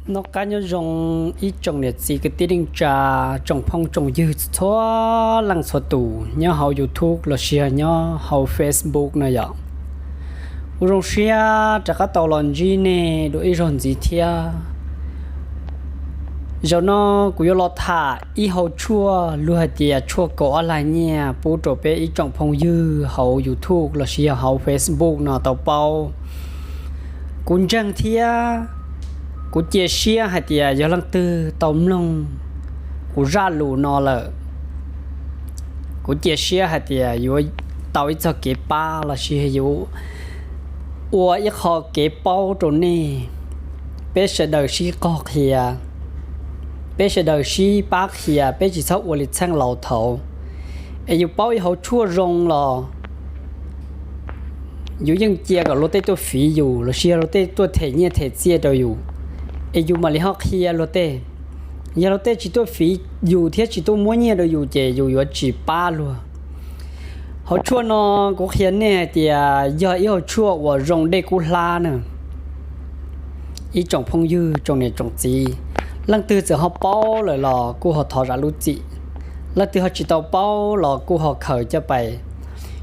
Noj qab nyob zoo ib tsoom niam txiv kwv tij neej tsa, tsoom phooj tsoom ywg txhua leej txhua tus nyob hauv YouTube los sis nyob hauv Facebook no yom. Kuv zoo siab rov qab tau los ntsib nej dua ib zaug ntxiv thiab. Zaum no kuv yuav los tham ib hauv tshuaj luag hais tias tshuaj kaum ob lag nyiaj pub rau peb ib tsoom phooj ywg hauv YouTube los sis yog hauv Facebook no tau paub. Kuv ntseeg thiab kuv cia siab hais tias yog leej twg tau mloog kuv zaj lus no lawm, kuv cia siab hais tias yuav tau ib txoj kev pab los sis yuav ua ib qho kev paub rau nej. Peb sawv daws sib qog qhia, peb sawv daws sib pab qhia, peb tsis txhob ua li txheej laus thaud, es yus paub ib hauv tshuaj zoo los yus yeej cia kom luag tej tuaj fiv yus los sis yog luag tej tuaj them nyiaj them txiaj rau yus, es yus mam li ho qhia luag tej. Yog luag tej tsis tuaj fiv yus thiab tsis tuaj muab nyiaj rau yus ces yus yuav tsis pab luag. Hauv tshuaj no kuv qhia nej hais tias yog ib hauv tshuaj uas zoo dej kub hlab na. Ib tsoom phooj ywg tsoom niam tsoom txiv, leej twg txawm ho paub lawm los kuj ho thov zam lub txim, leej twg ho tsis tau paub los kuj ho khaws coj pais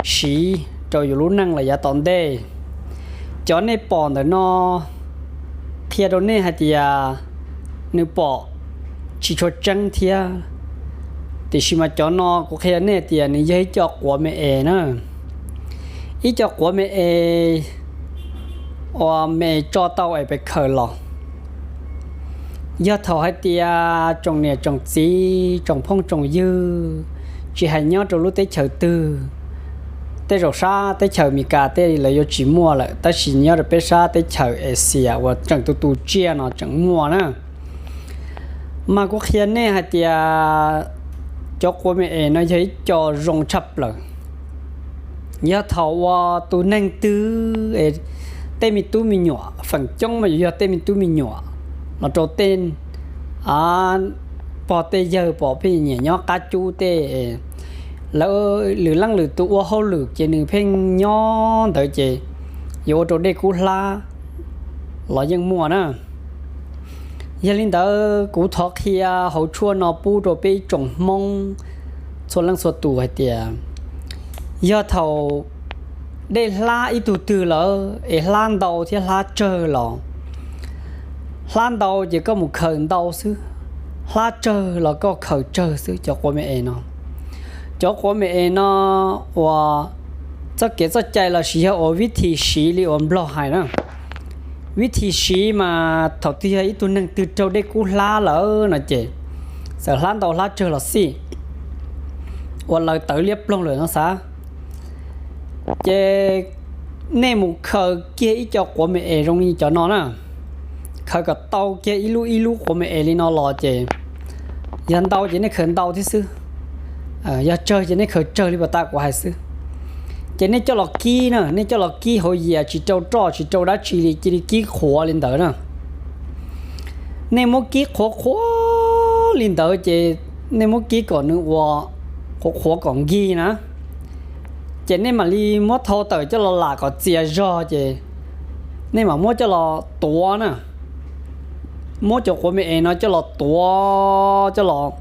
siv rau yus lub neej los yav tom ntej. Cov nej pom ntawm no qhia rau nej hais tias nws pom tsis tshua tseeb thiab, tiam sis mas cov no kuv qhia nej tias nws yog ib co quav me es na, ib co quav me es uas me es tso tau es pes khaws los. Yog thaum hais tias tsoom niam tsoom txiv tsoom phooj tsoom ywg tsis hais nyob rau lub teb chaws twg, tej zaum sab teb chaws Amelikas tej lawv yuav tsis muaj lawm, tab sis nyob rau peb sab teb chaws Asia uas tseem tu tu tsiaj no tseem muaj na. Mas kuv qhia nej hais tias cov quav me es no yog ib co zoo tshaj plaws. Yog thaum uas tus neeg twg, tej me tub me nyuam, feem coob mas yuav yog tej me tub me nyuam los rau tej pog tej yawg pom pheej nyiam nyob qab cub tej, lawv lwm leej lwm tus ua hauj lwm ces nws pheej nyob ntawd ces yuav ua rau dej kub hlab los yeej muaj na. Yog li ntawd kuv thov qhia hauv tshuaj no pub rau peb ib tsoom Hmoob txhua leej txhua tus hais tias yog thaum dej hlab ib tug twg lawm es hlab ntau thiab hlab tsawg los, hlab ntau ces koj mus khaws ntau xwb, hlab tsawg los koj khaws tsawg xwb cov quav me es no. Cov quav me es no uas txoj kev txoj cai los sis yog uas vib thim siv li uas Nplog hais na, vib thim siv mas thaum twg yog ib tug neeg twg raug dej kub hlab lawm no ces txawm hlab ntau hlab tsawg los xij, uas lawv tawv liab ploog lawm no xav, ces nej mus khaws kiag ib co quav me es zoo li cov no na, khaws kom tau kiag ib lub ib lub quav me es li no los ces yog ntau ces nej khaws ntau thiab xwb, yog tsawg ces nej khaws tsawg li pas tas kuv hais xwb. Ces nej coj los kib na, nej coj los kib hauv yias tsis rau roj tsis rau dab tsi li, cia li kib qhuav li ntawd na. Nej muab kib qhuav qhuav li ntawd ces nej muab kib kom nws ua qhuav qhuav kom nkig na, ces nej mam li muab thau tawm coj los lam kom txias zog ces nej mam muab coj los tuav na. Muab cov quav me es no coj los tuav coj los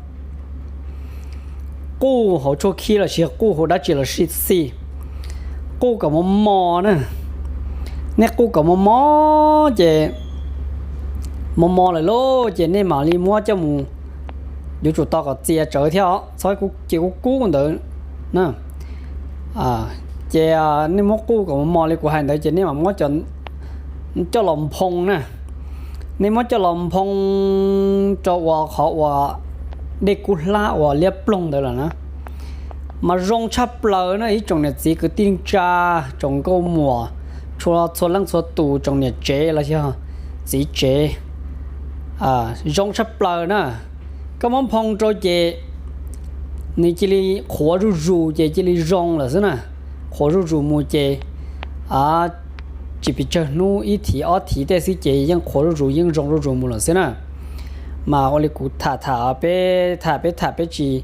quj hauv tshuaj khib los sis quj hauv dab tsi los sis xij, quj kom mos mos na. Nej quj kom mos mos ces mos mos lawm lauj ces nej mam li muab coj mus, yuav tsum tos kom txias tsawv thiab os, txhob cia kub kub ntawd na. Ces nej muab quj kom mos mos li kuv hais ntawd ces nej mam muab coj los nphoo na. Nej muab coj los nphoo rau uas qhov uas dej kub hlab uas liab ploog ntawd lawm na, mas zoo tshaj plaws na ib tsoom niam txiv kwv tij neej tsa, tsoom nkauj muam, txhua leej txhua tus, tsoom niam tsev los yog txiv tsev, zoo tshaj plaws na. Koj muab nphoo rau ces nws cia li qhuav zuj zus ces cia li zoo lawm xwb na. Qhuav zuj zus mus ces tsis pes tsawg hnub, ib thiv ob thiv tej xwb ces yeej qhuav zuj zus yeej zoo zuj zus mus lawm xwb na. Mas ua li kuv tham tham peb tham peb tham peb tsis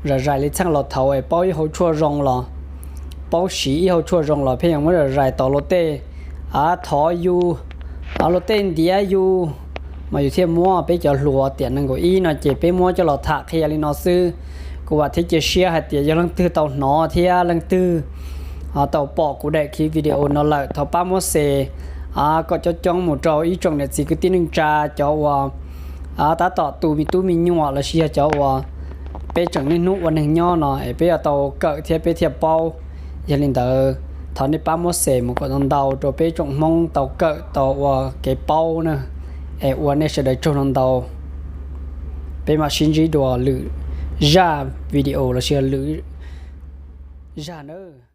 zam zais li txheej laus thaud es paub ib hauv tshuaj zoo los, paub siv ib hauv tshuaj zoo los pheej yuav muab zam zais tos luag tej thov yus, luag tej ntiav yus, mas yus thiaj muab peb cov hluas tiam nees nkaum ib no ces peb muab coj los tham qhia li no xwb. Kuv vam thiab cia siab hais tias yog leej twg tau hnov thiab leej twg tau pom kuv daim video no lawm, thov pab muab share kom coob coob mus rau ib tsoom niam txiv kwv tij neej tsa, cov uas tab tom tu me tub me nyuam lossis yog cov uas peb tseem niaj hnub ua neeg nyob no es peb yuav tau kawm thiab peb thiaj paub. Yog li ntawd, thov nej pab muab share mus kom ntau ntau rau peb tsoom Hmoob tau kawm tau ua kev paub na, es ua nej sawv daws tsaug ntau ntau. Peb mam sib ntsib dua lwm zaj video lossis lwm zaj na.